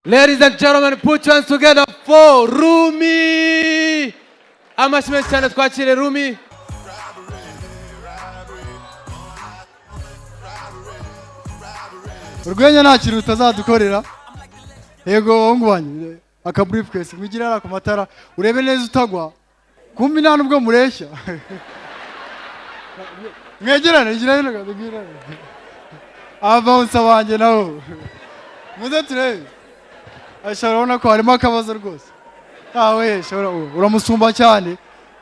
Ladies and gentlemen, put your hands together for Rumi. Amashyi menshi cyane, twakire Rumi. Urwenya nta kintu rutazadukorera. Yego, bahungu banyu, aka briefcase mwigire hariya ku matara, urebe neza utagwa. Kumbi nta nubwo mureshya. Mwegerane, igira hino, mwegerane. Aba bouncer banjye nabo muze turebe. Aisha, urabona ko harimo akabazo rwose. Awe shobora uramusumba cyane.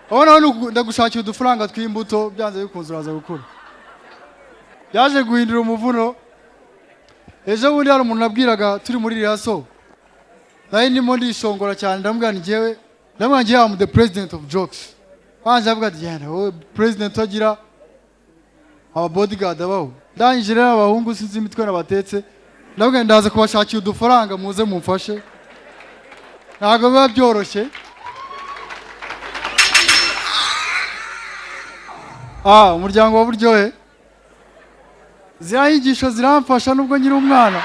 Urabona hano, ndagushakira udufaranga tw'imbuto, byanze bikunze uraza gukura. Byaje guhindura umuvuno. Ejo bundi hari umuntu nabwiraga turi muri rehearsal, nari ndimo ndishongora cyane, ndamubwira nti njyewe, ndamubwira njyewe, am the president of jokes. Banje avuga ati: "Genda wowe, president agira aba bodyguard abaho." Ndangije rero, abahungu sinzi imitwe nabatetse, ndabwira ndaza kubashakira udufaranga, muze mumfashe, ntabwo biba byoroshye. Ah, umuryango wa Buryohe, ziriya nyigisho ziramfasha nubwo nkiri umwana.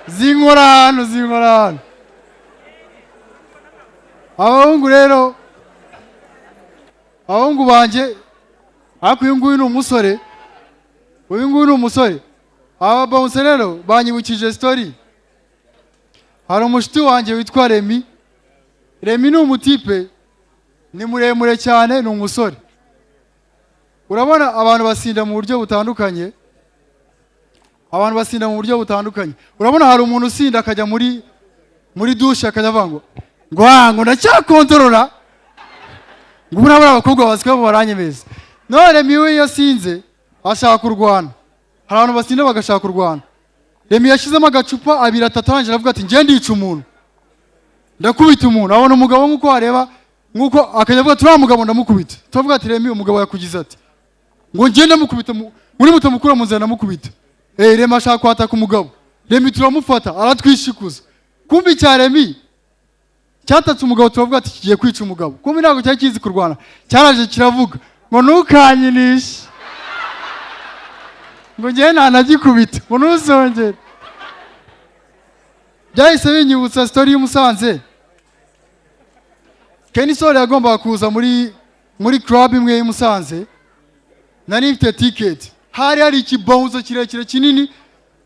Zinkora ahantu, zinkora ahantu. Abahungu rero, abahungu banjye, ariko uyu nguyu ni umusore, uyu nguyu ni umusore. Aba bouncer rero banyibukije story. Hari umushuti wanjye witwa Remi. Remi ni umutipe, ni muremure cyane, ni umusore. Urabona abantu basinda mu buryo butandukanye, abantu basinda mu buryo butandukanye. Urabona hari umuntu usinda akajya muri douche, akajya avuga ngo ndacyakontorora, ngo ubu nabona abakobwa bazwiho baranyemeza. None Remi we iyo asinze ashaka kurwana. Hari abantu basinda bagashaka kurwana. Remi yashyizemo agacupa abiri, atatu, arangije aravuga ati: "Njye ndica umuntu, ndakubita umuntu." Abona umugabo nk'uko wareba, nk'uko akajya avuga ati: "Uriya mugabo ndamukubita." Turavuga ati: "Remi, umugabo yakugize ati?" Ngo: "Njye ndamukubita, muri mutamukura mu nzira ndamukubita." Remi ashaka kwataka umugabo. Remi turamufata, aratwishikuza. Kumbi icya Remi cyatatse umugabo, turavuga ati kigiye kwica umugabo. Kumbi ntabwo cyari kizi kurwana. Cyaraje kiravuga ngo: "Ntukanyinishe," ngo: "Njyewe ntanagikubita," ngo: "Ntuzongere." Byahise binyibutsa story y'Umusanze. Kenny Sol yagombaga kuza muri club imwe y'i Musanze. Nari mfite ticket. Hari ikibonzo kirekire kinini,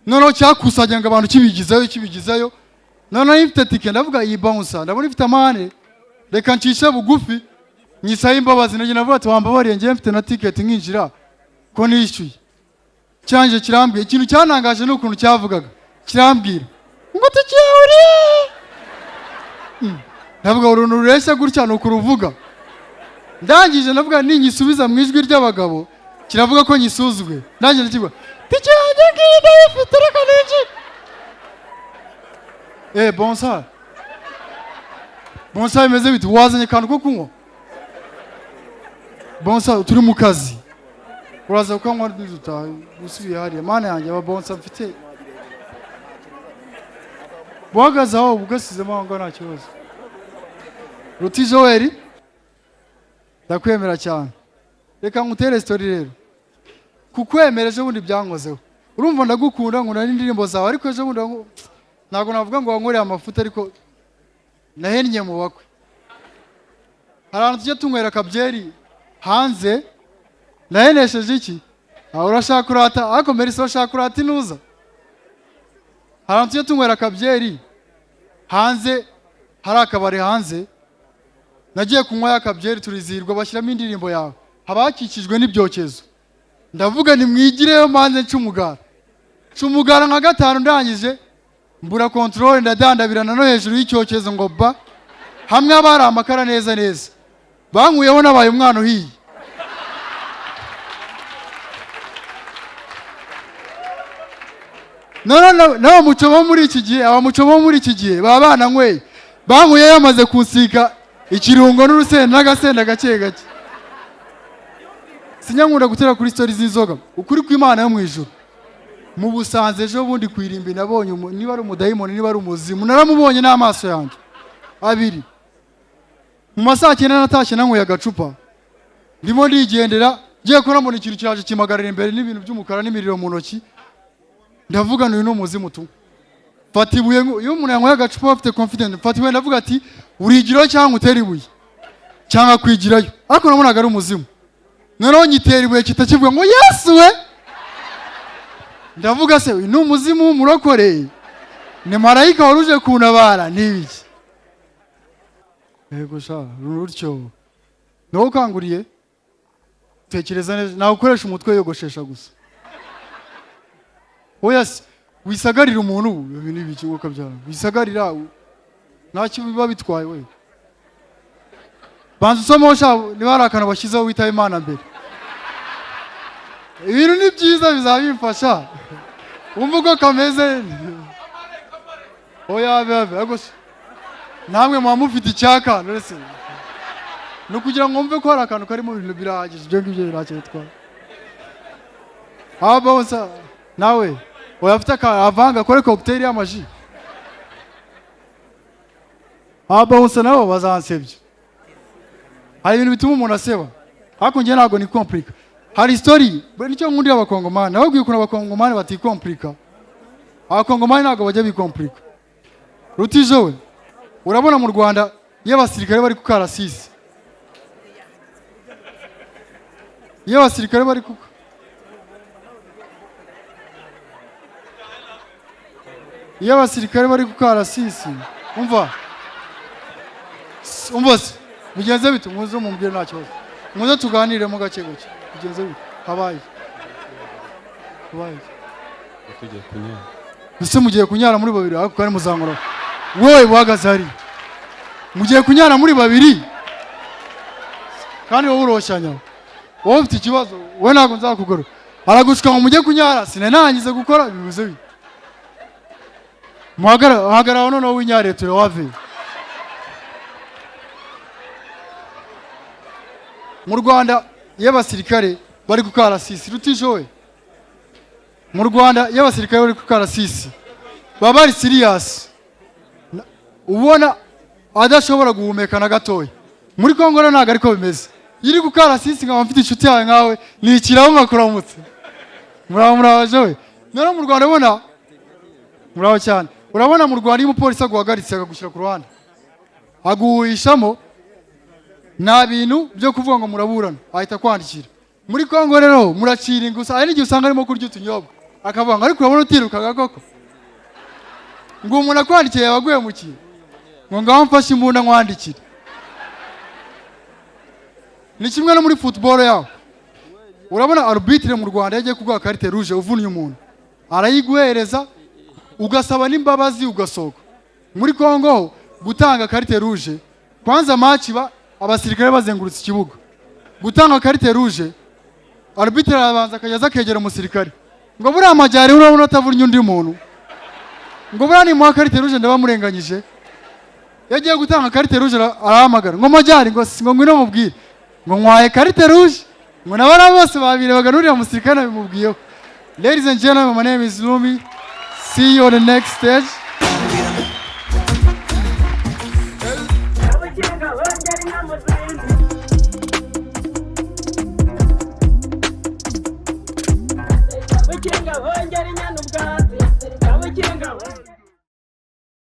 noneho cyakusanyaga abantu kibigizayo, kibigizayo. Noneho nari mfite ticket, ndavuga: "Iyi bouncer ndabona ifite amahane, reka ncishe bugufi nyisabe imbabazi." Nanjye navuga ati: "Wambabariye, ngewe mfite na ticket, nkinjira ko nishyuye?" Cyanje kirambwira, ikintu cyantangaje ni ukuntu cyavugaga. Kirambwira ngo: "Tukiyahuri." Ndavuga: "Uruntu rureshya gutya ni ukuruvuga." Ndangije ndavuga: "Ninyisubiza mu ijwi ry'abagabo kiravuga ko nyisuzuguye." Ndangije ndakivuga: "Tike yanjye ngiyi, ndayifite, reka ninjire." Bonsoir, bonsoir, bimeze bite? Wazanye akantu ko kunywa? Bonsoir, turi mu kazi, uraza kukanywa nidutaha usubiye hariya. Mana yanjye, aba bouncer mfite buhagaze aho, ugasizemo aho ngaho, nta kibazo. Ruti Joel, ndakwemera cyane. Reka ngutere story rero. Kukwemera ejo bundi byankozeho. Urumva ndagukunda, nkunda n'indirimbo zawe, ariko ejo bundi ntabwo navuga ngo wankoreye amafuta, ariko nahennye mu bakwe. Hari ahantu tujya tunywera akabyeri hanze. Nahenesheje iki? Aho urashaka kurata, ariko Merisi urashaka kurata inuza. Hari ahantu tujya tunywera akabyeri hanze, hari akabari hanze. Nagiye kunywa akabyeri, turizihirwa, bashyiramo indirimbo yawe. Haba hakikijwe n'ibyokezo. Ndavuga nimwigireyo manze nca umugara. Nca umugara nka gatanu, ndangije mbura contrôle, ndadandabirana no hejuru y'icyokezo ngo ba hamwe haba hari amakara neza neza. Bankuyeho nabaye umwana uhiye. None n'abamuco bo muri iki gihe, abamuco bo muri iki gihe baba bananyweye. Bankuyeyo bamaze kunsiga ikirungo n'urusenda n'agasenda gake gake. Sinyankunda gutera kuri story z'inzoga. Ukuri kw'Imana yo mu ijuru, mu Busanze ejo bundi ku irimbi nabonye niba ari umudayimoni, niba ari umuzimu, naramubonye n'amaso yanjye abiri. Mu ma saa 9 natashye nanyweye agacupa, ndimo ndigendera. Ngiye kubona mbona ikintu kiraje kimpagarara imbere n'ibintu by'umukara n'imiriro mu ntoki. Ndavuga, uyu ni umuzimu tu. Fata ibuye, iyo umuntu yanyweye agacupa afite confidence. Mfata ibuye, ndavuga ati: "Urigirayo cyangwa utere ibuye cyangwa kwigirayo." Ariko nabonaga ari umuzimu. Noneho nyitera ibuye, kita kivuga ngo: "Yesu we!" Ndavuga: "Se uyu ni umuzimu w'umurokore, ni marayika wari uje kuntabara, ni ibiki?" Yego sha, rutyo niwo ukanguriye. Tekereza neza, nawe ukoresha umutwe wiyogoshesha gusa. Oya se, wisagarira umuntu, ibi ni ibiki ngo kabyara wisagarira? Ntacyo biba bitwaye. We banza usomeho sha, niba hari akantu bashyizeho witaba Imana mbere. Ibintu ni byiza, bizaba bimfasha wumva uko kameze. Oya, abe abe, ariko se namwe muba mufite icyaka? None se ni ukugira ngo wumve ko hari akantu karimo. Ibintu birahagije, ibyo ngibyo birahagije. Twara aba bose nawe oya, afite avanga akore cocktail y'amaji. Aba bose nabo bazansebya. Hari ibintu bituma umuntu aseba, ariko njye ntabwo ni komplika. Hari story, nicyo nkundira Abakongomani. Nababwiye ukuntu Abakongomani batikomplika. Abakongomani ntabwo bajya bikomplika. Rutijo we, urabona mu Rwanda iyo abasirikare bari ku karasisi, iyo abasirikare bari ku iyo abasirikare bari ku karasisi, umva, umva se bigenze bite? Muze mumbwire, nta kibazo, muze tuganiremo gake gake. Bigenze bite? Habaye habaye? Tugiye kunyara. Ese mugiye kunyara muri babiri? Ariko kandi muzangora, wowe uhagaze hariya, mugiye kunyara muri babiri kandi wowe uroshyanya, wowe ufite ikibazo, wowe ntabwo nzakugorora. Aragushuka ngo mujye kunyara. Sinanangize gukora, bivuze bite? Muhagarara, hagarara noneho winyariye turewave. Mu Rwanda iyo abasirikare bari ku karasisi, rutishowe, mu Rwanda iyo abasirikare bari ku karasisi baba bari serious, ubona adashobora guhumeka na gatoya. Muri Kongo rero ntabwo ariko bimeze. Iyo uri ku karasisi, nkaba mfite inshuti yawe nkawe, nikiraho nkakuramutse: "Muraho, muraho jowe." Noneho mu Rwanda ubona: "Muraho cyane." Urabona mu Rwanda iyo umupolisi aguhagaritse akagushyira ku ruhande, aguhishamo, nta bintu byo kuvuga ngo muraburana, ahita akwandikira. Muri Kongo rero muracira gusa. Hari n'igihe usanga arimo kurya utunyobwa, akavuga ngo: "Ariko urabona utirukaga koko?" Ngo umuntu akwandikiye yaba aguhemukiye, ngo ngaho mfashe imbunda nkwandikire. Ni kimwe no muri football yaho. Urabona arbitre mu Rwanda yagiye kuguha carte rouge uvunnye umuntu, arayiguhereza ugasaba n'imbabazi ugasohoka. Muri Kongo ho, gutanga carte rouge, kwanza match iba abasirikare bazengurutse ikibuga. Gutanga carte rouge, arbitre arabanza akajya akegera umusirikare ngo: "Buriya amajyari urabona atavunnye undi muntu?" Ngo: "Buriya nimuha carte rouge ndabamurenganyije." Iyo agiye gutanga carte rouge, arahamagara ngo: "Majyari," ngo: "ngo ngwino mubwire," ngo: "Nkwaye carte rouge," ngo nabariya bose babirebaga, n'uriya musirikare nabimubwiyeho. Ladies and gentlemen, my name is Lumi. See you on the next stage.